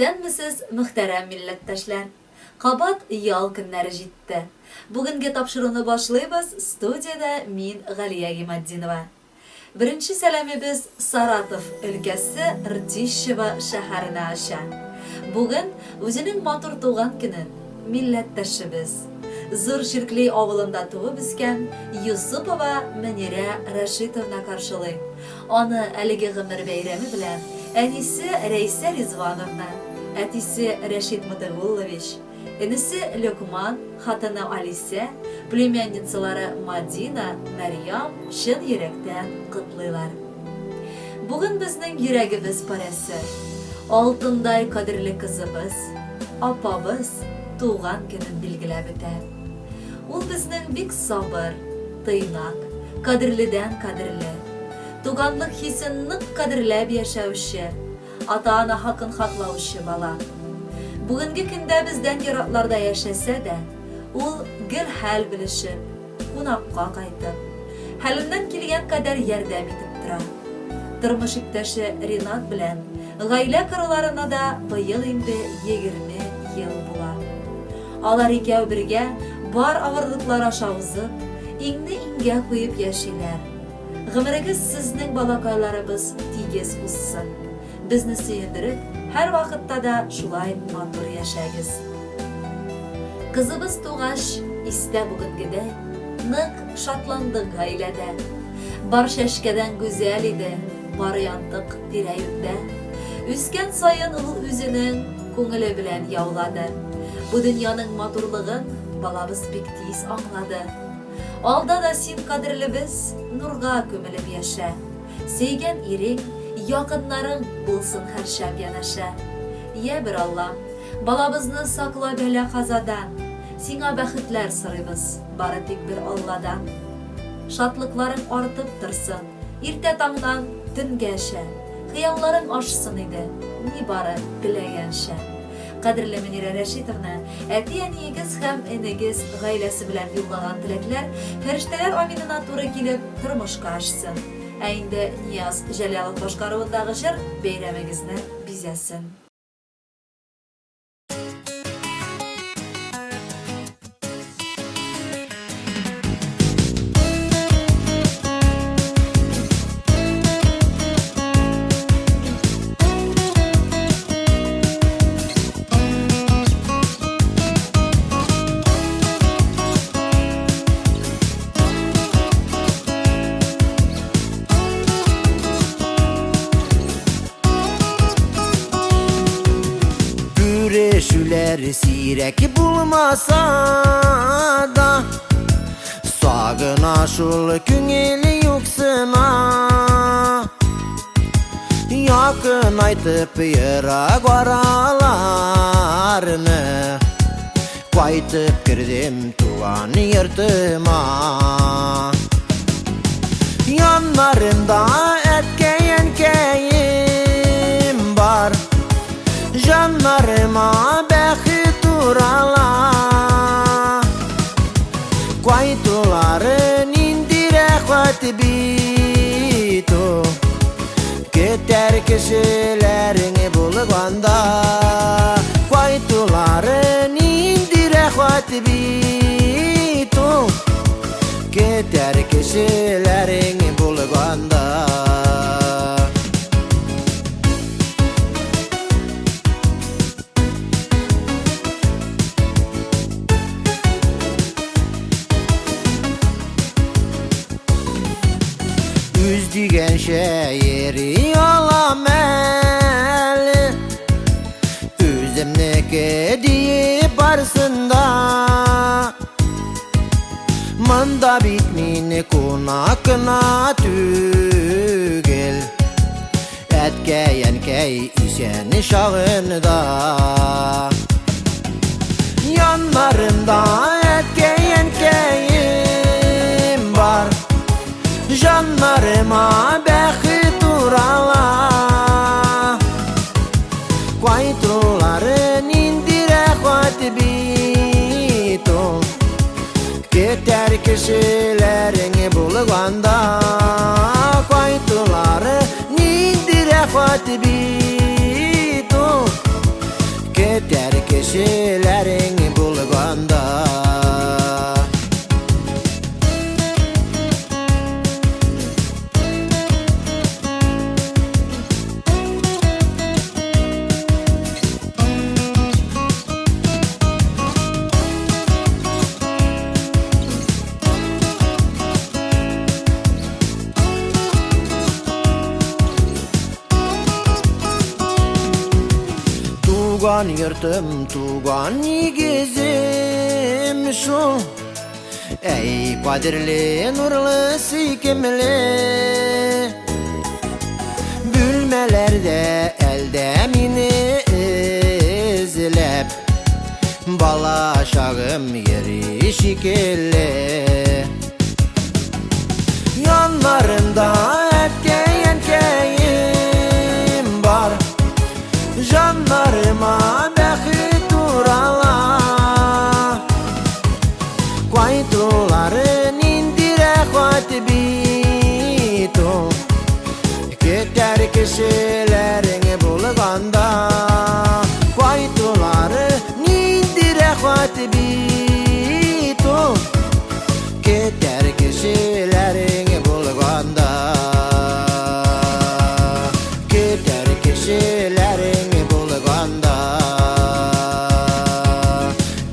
Исәнмесез, мөхтәрәм милләттәшләр! Кабат ял көннәре җитте. Бүгенге тапшыруны башлыйбыз, студиядә мин Галия Гиматдинова. Беренче сәламебез Саратов өлкәсе Ртищево шәһәренә оча. Бүген үзенең матур туган көнен милләттәшебез, Зур Чиркли авылында туып үскән Юсупова Мөнирә Рәшитовна каршылый. Аны әлеге гомер бәйрәме белән әнисе Рәйсә Ризвановна, әтисе Рәшит Мотыйгуллович, Энесе Лөкман, хатыны Алисә, племянницалары Мадина, Мәрьям чын йөрәктән котлыйлар. Бүген безнең йөрәгебез парәсе, алтындай кадерле кызыбыз, апабыз туган көнен билгеләп үтә. Ул безнең бик сабыр, тыйнак, кадерледән кадерле, туганлык хисен нык кадерләп яшәүче, Ата-ана хакын хаклаучы бала. Бүгенге көндә бездән еракларда яшәсә дә, ул гел хәл белешеп, кунакка кайтып, хәленнән килгән кадәр ярдәм итеп тора. Тормыш иптәше Ринат белән гаилә коруларына да быел инде 20 ел була. Алар икәү бергә бар авырлыклар аша узып, иңне иңгә куеп яшиләр. Гомерегез сезнең балакайларыбыз тигез узсын. Безне сөендереп, һәрвакытта да шулай матур яшәгез. Кызыбыз тугач, истә бүгенгедәй, нык шатландык гаиләдә. Бар чәчкәдән гүзәл иде, бар янтык тирә-юньдә. Үскән саен ул үзенең күңеле белән яулады. Бу дөньяның матурлыгын балабыз бик тиз аңлады. Алда да син, кадерлебез, нурга күмелеп яшә. Сөйгән ирең, якыннарың булсын һәрчак янәшә. Йә бер Аллам, балабызны сакла бәла-казадан. Сиңа бәхетләр сорыйбыз, бары тик бер Алладан. Шатлыкларың артып торсын, иртә таңнан төнгәчә. Хыялларың ашсын иде, нибары теләгәнчә. Кадерле Мөнирә Рәшитовна, әти-әниегез һәм энегез гаиләсе белән юллаган теләкләр фәрештәләр аминына туры килеп, тормышка ашсын. Ә инде Нияз Җәлалов башкаруындагы җыр бәйрәмегезне бизәсен. Күрешүләр сирәк булмаса да, Сагына шул күңел юксына. Якынайтып ерак араларны, Кайтып кердем туган йортыма. Яннарымда әткәй-әнкәем бар, Җаннарыма бәхет урала. Кайтулары нинди рәхәт бит ул, Көтәр кешеләрең булганда. Кайтулары нинди рәхәт бит ул, Көтәр кешеләрең булганда. Үз дигәнчә йөри алам әле, Үземнеке диеп барсын да. Монда бит мин кунак кына түгел, Әткәй, әнкәй исән чагында. Яннарымда әткәй, әнкәем бар, Җаннарыма бәхет урала. Кайтулары нинди рәхәт бит ул, Көтәр кешеләрең булганда. Кайтулары нинди рәхәт бит ул, Туган йортым, туган нигезем шул. Әй, кадерле, нурлы, сөйкемле. Бүлмәләрдә әлдә мине эзләп, бала чагым йөри шикелле. Яннарында әткәй-әнкәем бар, Җаннарыма бәхет урала. Кайтулары нинди рәхәт бит ул, Көтәр кешеләрең булганда. Кайтулары нинди рәхәт бит ул, Көтәр кешеләрең булганда. Көтәр кешеләрең булганда.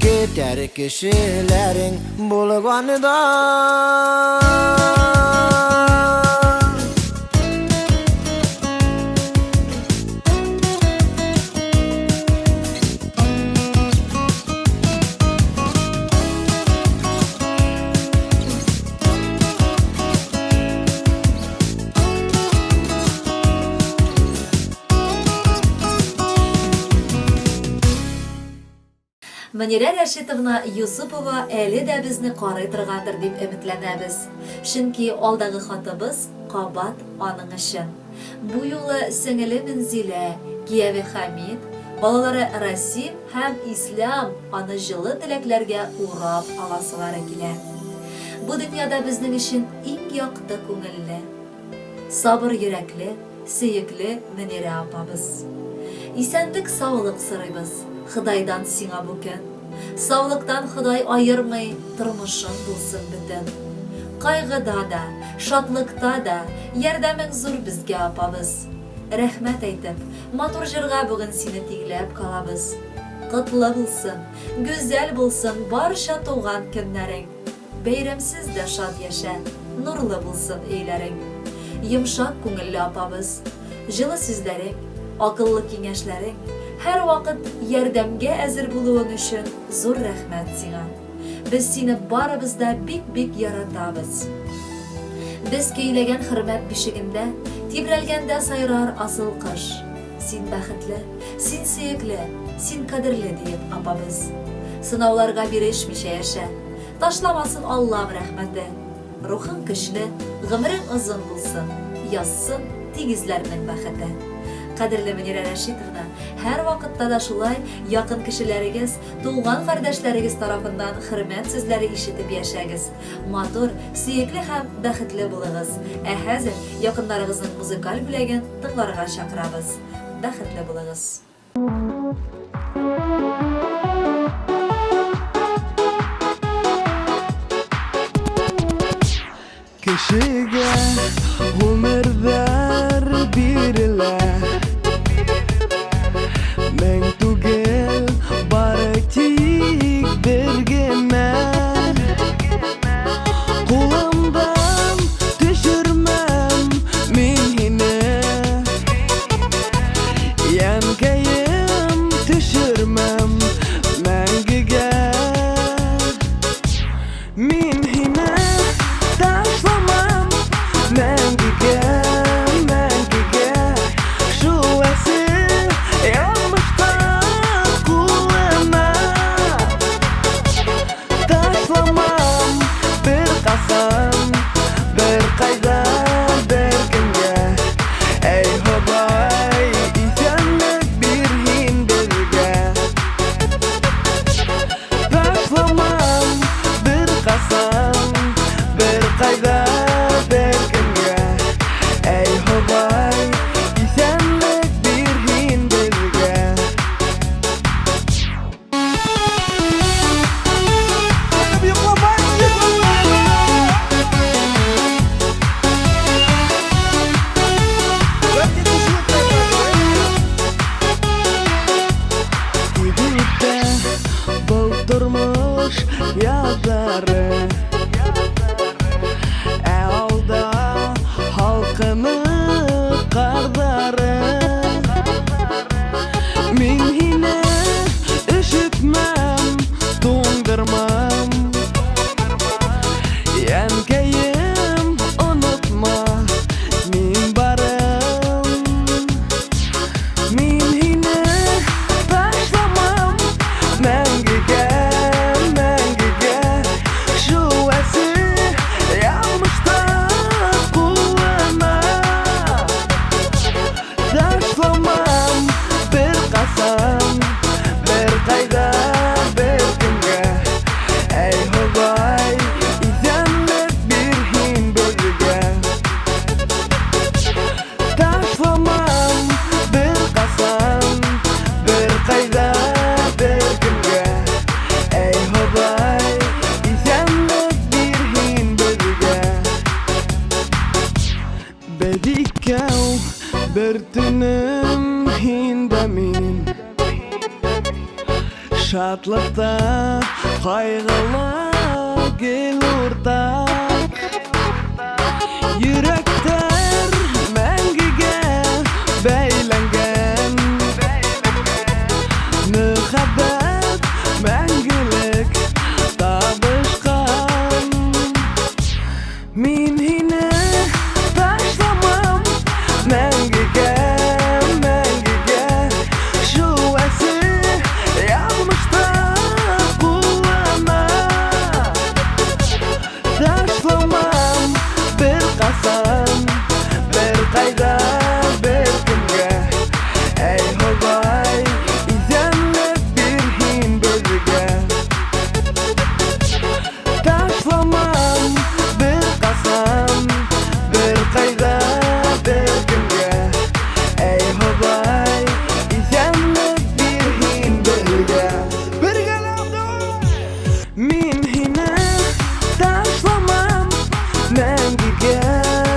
Көтәр кешеләрең булганда. Мөнирә Рәшитовна Юсупова әле дә безне карый торгандыр дип өметләнәбез. Чөнки алдагы хатыбыз кабат аның өчен. Бу юлы сеңеле Мөнзилә, кияве Хәмит, балалары Расим һәм Ислям аны җылы теләкләргә урап аласылары килә. Бу дөньяда безнең өчен иң якты күңелле, сабыр йөрәкле, сөекле Мөнирә апабыз. Исәнлек-саулык сорыйбыз Ходайдан сиңа бу көн. Саулыктан Ходай аермый, тормышың булсын бөтен. Кайгыда да, шатлыкта да ярдәмең зур безгә, апабыз. Рәхмәт әйтеп, матур җырга бүген сине тиңләп калабыз. Котлы булсын, гүзәл булсын барча туган көннәрең. Бәйрәмсез дә шат яшә, нурлы булсын өйләрең. Йомшак күңелле апабыз. Җылы сүзләрең, акыллы киңәшләрең, һәрвакыт ярдәмгә әзер булуың өчен зур рәхмәт сиңа. Без сине барыбыз да бик-бик яратабыз. Без көйләгән хөрмәт бишегендә Тибрәлгәндә сайрар асыл кош. Син бәхетле, син сөекле, син кадерле, диеп апабыз. Сынауларга бирешмичә яшә. Ташламасын Аллам рәхмәте. Рухың көчле, гомерең озын булсын, язсын тигезләрнең бәхете. Кадерле Мөнирә Рәшитовна, һәрвакытта да шулай якын кешеләрегез, туган кардәшләрегез тарафыннан хөрмәт сүзләре ишетеп яшәгез. Матур, сөекле һәм бәхетле булыгыз. Ә хәзер якыннарыгызның музыкаль бүләген тыңларга чакырабыз. Бәхетле булыгыз. Кешегә гомерләр бирелә Мең түгел, бары тик бер генә Кулымдан төшермәм мин һине Әнкәем төшермәм мәңгегә Мин һине ташламам мәңгегә. Һәр төнем һин дә мин Шатлыкта, кайгыла гел уртак Йөрәкләр мәңгегә бәйләнгән Мөхәббәт мәңгелек табышкан Мин һине ташламам мәңгегә, мәңгегә Шул әсир язмышта куллана Ташламам бер касан, бер кайда, бер кемгә Әй Ходай, исәнлек бир һин безгә Ташламам бер касан, бер кайда, бер кемгә Әй Ходай, исәнлек бир һин безгә Бергәләп давай! Мин һине ташламам мәңгегә.